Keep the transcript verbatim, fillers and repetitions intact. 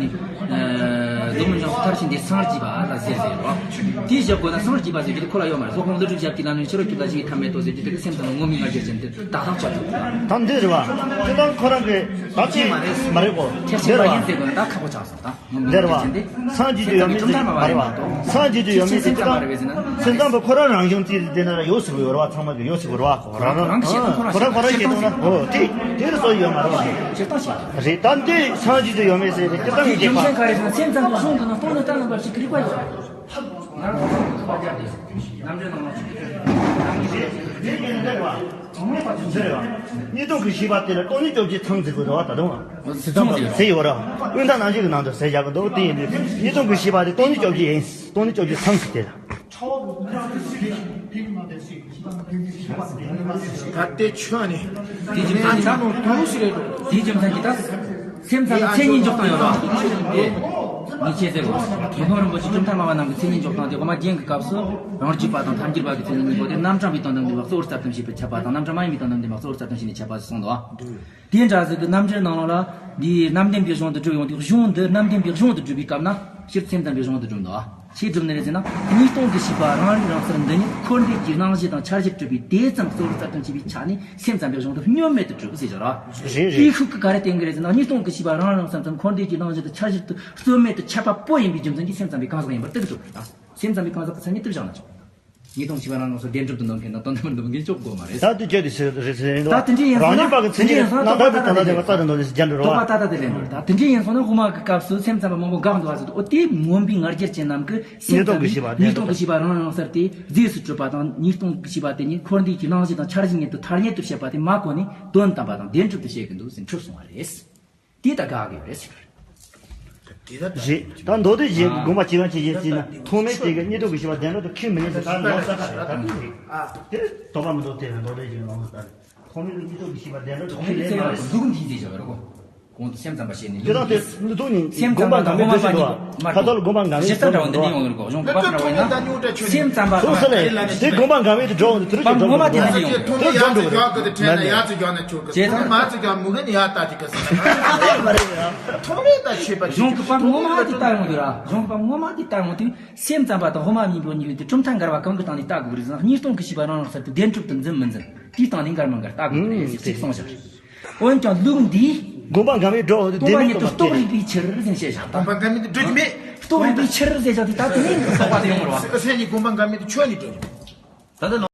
ནི། ཨ། རྡོ་མི་འཇོམས་མཐར་ཕྱིན་དེ་སངས་རྒྱས་པ་ལ་ཟེར་ཟེར་རོ། དེའི་ཞབས་གོ་ན་སངས་རྒྱས་པ་ཟེར་རྒྱུ་དེ་ཁོ་ལ་ཡོད་མ་རེད། སློབ་དཔོན་ཀླུ་སྒྲུབ་ཞབས་ཀྱི་ལམ་ནས་ཕྱི་རོལ་གྱི་ལ་ཞིག་གི་ཐ་མལ་དུ་ཟེར་རྒྱུ་དེ་གི་སེམས་དང་ངོ་མི་ང་རྒྱལ་ཅན་དེ་བདག་ཐག་ཆོད་ཐུབ། ད་འདི་རེད་བ། ཁྱེད་རང་ཁོ་རང་གི་ད་ཅི་མ་རེད། མ་རེད་གོ། ཁྱེད་འདི་ཆེན་པ་རེད་བ། ཡིན་ཟེར་དགོས་ན་ད་ཁག་པོ་ཆགས་སོང་ད། འདི་རེད་བ། སངས་རྒྱས་ཀྱི་ཡོད་མེད་ཟེར་གྱི་མ་རེད་བ། སངས་རྒྱས་ཀྱི་ཡོད་མེད་ཟེར་གྱི་ད། སེམས་ཙམ་པ་ཁོ་རང་རང་བྱུང་རྩིས་དེ་ན་ཡོད་ཟེར་གྱི་ཡོད་རེད་བ། ཚང་མ་གི་ཡོད་ཟེར་གྱི་རེད་བ། ཁོ་རང་རང་ཁོ་རང་ཁོ་རང་ཁོ་རང་བཤད་སྟངས་ན་ཨོ་དེ་དེ་རེད་སོ་ཡོད་མ་རེད་བ། བཤད་སྟངས་ཤིག་རེད། ད་འདི་སངས་རྒྱས་ཀྱི་ཡོད་མེད་ཟེར་གྱི་ད་ངས་རྒྱུ་མཚན་ག་རེ་ཟེར་ན། སེམས་ཙམ་པའི་གཞུང་དུ་ན་སྟོང་ཉིད་ལྟར་རྣམ་པར་ཤེས་ཀྱི་རིགས་པ་ཡོད། རྣམ་འགྲེལ་ནང་ལ་ཞིག་གི་རེད་བ། ཚང་མས་པ་ཚོ་ཟེར་བ། གཉིས་སྟོང་གི་བཞི་པ་དེ་ལ་སྟོང་ཉིད་བཅོ་བརྒྱད་ཚང་ཟེར་དགོས་རེད་བ། ད་དུང་ཟེར་ཙམ་པ་ཟེར་ཡོད་ར། དབུས་མཐའ་ནང་བཞིན་གྱི་ནང་དུ་ཟེར་བཞག་གི་འདུག་དེ་ཡིན་དུས་གཉིས་སྟོང་གི་བཞི་པ་དེ་སྟོང་ཉིད་བཅོ་བརྒྱད་ཡིན། སྟོང་ཉིད་བཅོ་བརྒྱད་ཚང་ཟེར་དེ་ལ། ད་ལྟའི་ཆོས་ནི། དེ་རྒྱུ་མཚན་གྱིས་ད། དེའི་རྒྱུ་མཚན་གྱིས་ད། སེམས་ཙམ་པའི་མཚན་ཉིད་འཇོག་སྟངས་ཡོད་ར། དེ། ཉིད་ཆེ་ཟེར་བ། རྗེ་ཐོག་རིན་པོ་ཆེ་བཅོམ་ལྡན་སྨྲ་བ་རྣམས་ཀྱི་མཚན་ཉིད་འཇོག་སྟངས་དེ་འོག་མ་རྒྱན་གྱི་སྐབས་སུ། རང་རྒྱུད་པ་དང་ཐལ་འགྱུར་བ་གི་མཚན་ཉིད་གཉིས་པོ་དེ་རྣམ་གྲངས་པའི་དོན་དམ་བདེན་པ་གཙོ་བོར་རྩལ་དུ་བྱེད་པའི་ཁྱབ་པ་དང་། རྣམ་གྲངས་མ་ཡིན་པའི་དོན་དམ་བདེན་པ་གཙོ་བོར་རྩལ་དུ་བྱེད་པ་གསུངས་འདུག་དེ་འདྲ་ཟིག་གི་རྣམ་འགྲེལ་ནང་ལོགས་ལ་འདིའི་རྣམ་བདེན་པའི་གཞུང་དུ་སྒྲུབ་ཡོང་དུས། གཞུང་འདི་རྣམ་བདེན་པའི་གཞུང་དུ་སྒྲུབ་པའི་སྐབས་ན་སྤྱིར་སེམས་ཙམ་པའི་གཞུང་དུ་སྒྲུབ་འདུག་ཅི་སྒྲུབ་ནི་རེད་ཟེར་ན། གཉིས་སྟོང་གི་བཞི་པ་རང་རིག་རང་གསལ་འདི་ཉིད་འཁོར་འདས་ཀྱི་སྣང་གཞི་དང་འཆར་གཞིར་གྲུབ་པའི་དེ་ཙམ་གཙོ་བོར་རྩལ་དུ་བྱེད་པའི་ཆ་ནས་སེམས་ཙམ་པའི་གཞུང་དུ་བསྙོན་མེད་དུ་གྲུབ་ཟེར་བཞག་ར། རེད་རེད། དེའི་ཤུགས་ཀྱིས་ག་རེ་བསྟན་གི་རེད་ཟེར་ན། གཉིས་སྟོང་གི་བཞི་པ་རང་རིག་རང་གསལ་ཙམ་འཁོར་འདས་ཀྱི་སྣང་གཞི་དང་འཆར་གཞིར་དུ་རྩོལ་མེད་དུ་ཁྱབ་པ་པོ་ཡིན་པའི་རྒྱུ་མཚན་གྱིས་སེམས་ཙམ་པའི་གང་ཟག་ཡིན་པར་གཏུག་གི་འདུག་ད་སེམས་ཙམ་པའི་གང་ཟག་གི་མཚན་ཉིད་དུ་བཞག་ན་ཆོག་གཉིས་སྟོང་བཞི་པ་རང་རིག་རང་གསལ་བདེན་གྲུབ་ཏུ་འདོད་མཁན་དང་དོན་དམ་པར་འདོད་མཁན་ཅོག་དགོས་མ་རེད། ད་དེ་འདྲ་ཡིན་སོང་ན། རང་རྒྱུད་པ་གི་མཚན་ཉིད་རྣམ་དག་པའི་དོན་དག་དེ་ལ་རྩ་དང་འདོད་ནས་སུ་རྒྱན་འགྲོ་རོགས། དོགས་པ་ཏག་ཏག་དེ་ལེན་དགོས། ད་དེ་འདྲ་ཡིན་སོང་ན་དབུ་མ་གི་སྐབས་སུ་སེམས་ཙམ་པ་མང་པོ་འགག་འདུག་བ་ཟེར་དུས། འོ་དེ་མངོན་པའི་ང་རྒྱལ་ཅན་རྣམས་ཀྱིས་སེམས་ཙམ་པའི། གཉིས་སྟོང་གི་བཞི་པ་རང་རིག་རང་གསལ་དེ་རྫས་སུ་གྲུབ་པ་དང་། གཉིས་སྟོང་གི་བཞི་པ་དེ་ཉིད་འཁོར་འདས་ཀྱི་སྣང་གཞི་དང་འཆར་གཞི་ཉིད་དུ་ཐ་སྙད་དུ་བཤད་པ་དེ་མ་གོ་ནས་དོན་དམ་པ་དང་བདེན་གྲུབ་ཏུ་བཤད་ཀྱི་འདུག་ཟེར་འཁྲུལ་སོང་བ་རེད། དེ་ད་དགག་གི་ཡོད་རེད་ཟེར། རེད། ད་མདོ་སྡེ་རྗེ་དགོངས་པ་ཇི་བཞིན་བྱས་ན། ཐོགས་མེད་དེ་གི་གཉིས་སྟོང་གི་བཞི་པ་བདེན་གྲུབ་ཏུ་ཁས་མི་ལེན་ཟེར། ད་ལོག་ས་ད་དེ་དོགས་པ་མི་འདུག་དེ་མདོ་སྡེ་རྗེ་ལོག་ས་ད་ཐོགས་མེད་དེ་གཉིས་སྟོང་གི་བཞི་པ་བདེན་གྲུབ་ཏུ་ཁས་ལེན་མ་ལུགས་འདི་ཟེར་བཞག་རེད་གོ། གོང་དུ་སེམས་ཙམ་པ་བཤད་ནས་དེ་དང་དེ་ལུགས་ནི་སེམས་ཙམ་པ་དང་དབུ་མ་པ་གཉིས་མ་ཁ་ཐོག་ལ་དགོངས་པ་འགལ་བའི། གཞི་རྩ་འདྲ་བ་འདི་ནས་ཡོང་གི་རེད་གོ། གཞུང་གོ་བ་ལྟར་བ་ཡིན་ན། སེམས་ཙམ་པ་དང་། སོ་སོ་ལས་དེ་དགོངས་པ་འགལ་བའི་དུ་འགྲོ་འོང་དུ་དུ་རུ་ཅིག་འགྲོ་འགྲོ་གི་རེད། ཐོག་མེད་ཡ་ཚོ་ཡག་གི་དེ་ཁྲལ་ན་ཡ་ཚོ་ཡག་ན་ཆོག་གི། ཐོག་མ་ཚོ་ཡག་མུ་གེ་ནི་ཡ་ལྟ་ཅིག་གི་ཟེར་ན། ཐོག་མེད་ད་ཆོས་པ་གཞུང་གི་པ་ངོ་མ་དེ་ལྟ་ཡོང་དུས་ར། གཞུང་གི་པ་ངོ་མ་དེ་ལྟ་ཡོང་དུས། སེམས་ཙམ་པ་དང་དབུ་མ་གཉིས་པོ་གཉིས་དེ་གྲུབ་མཐའ་འགལ་བ་གང་གི་སྟེང་ནས་ལྟ་དགོས་རེད་ཟེར་ན། གཉིས་སྟོང་གི་བཞི་པ་རང་རང་གསལ་དེ་བདེན་གྲུབ་ཏུ་འཛིན་མི་འཛིན། དེའི་སྟེང་ནས་འགལ་མི་འགལ་ལྟ་དགོས་རེད་ཟེར་གསུངས་བཞག་འོན་ཀྱང་ལུགས་འདིས། དགོངས་པ་འགལ་མེད་འགྲོ་འོང་དུ་སྟོང་པ་ཉིད་དུ་རྟོགས་རིགས་པའི་ཕྱིར་ཟེར་བཤད་བཞག་ད། དགོངས་པ་འགལ་མེད་དུ་འགྲོ་རྒྱུ་མེད། རྟོགས་རིགས་པའི་ཕྱིར་ཟེར་བཞག་དེ་ད་དེ་ནས་རྟོགས་པ་དེ་ཡོང་བར་བ། སེམས་ཉིད་དགོངས་པ་འགལ་མེད་དུ་ཆོས་ཉིད་འགྲོ། ད་ལྟ་ནང་།